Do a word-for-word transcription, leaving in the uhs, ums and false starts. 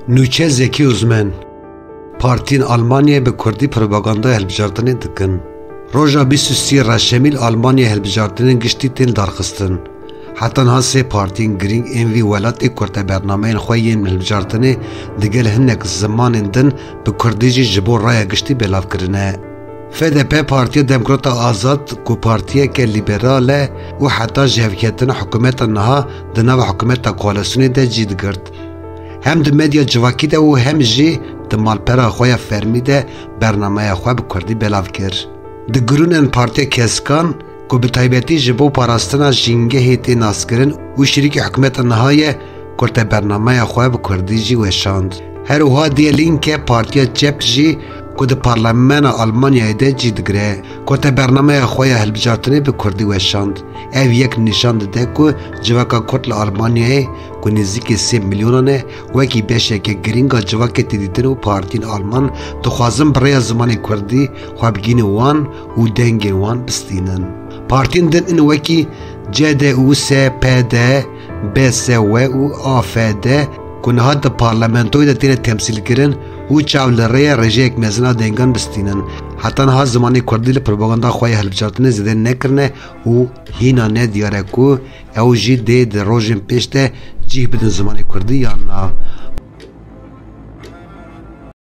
Nûçe Zekî Ozmen. Partiyên Almanyayê bi kurdî propagandaya hilbijartinê dikin. Roja bîst û sê Reşemî li Almanyayê hilbijartinên giştî tên darxistin. Heta niha sê partiyên girîng ên vî welatê kurtebernameyên xwe yên hilbijartinê digel hinek zimanên din bi kurdî jî ji bo raya giştî belav kirine. F D P, Partiya Demokrata Azad, ku partiyeke lîberal e û heta ji hevketina hikûmeta niha di nava hikûmeta koalîsyonê de cî digirt, hem di medya civakî de û hem jî di malpera xwe ya fermî de bernameya xwe bi kurdî belav kir. Di Grûnen, partiya Keskan, ku bi taybetî ji bo parastina jîngehê tê naskirin û şirîkî hikûmeta niha ye, kurtebernameya xwe bi kurdî jî weşand. Her wiha Die Linke, partiya çep jî, ku di parlamena Almanyayê de cî digire, kurtebernameya xwe ya hilbijartinê bi kurdî weşand. Ev yek nîşan dide ku civaka kurd li Almanyayê, ku nêzîkî sê milyonan e, wekî beşeke girîng a civakê tê dîtin û partiyên Alman dixwazin bi rêya zimanê kurdî xwe bigihînin wan û dengên wan bistînin. Partiyên din in wekî C D U, S P D, B S W û A F D, ku niha di parlamentoyê de têne temsîlkirin û çav li rê ye rêjeyek mezin a dengan bistînin. Heta niha zimanê kurdî li propaganda xwe ya hilbijartinê zêde nekirine û hîna nediyar e ku ew jî dê di rojên pêş de cih bidin zimanê kurdî yan na.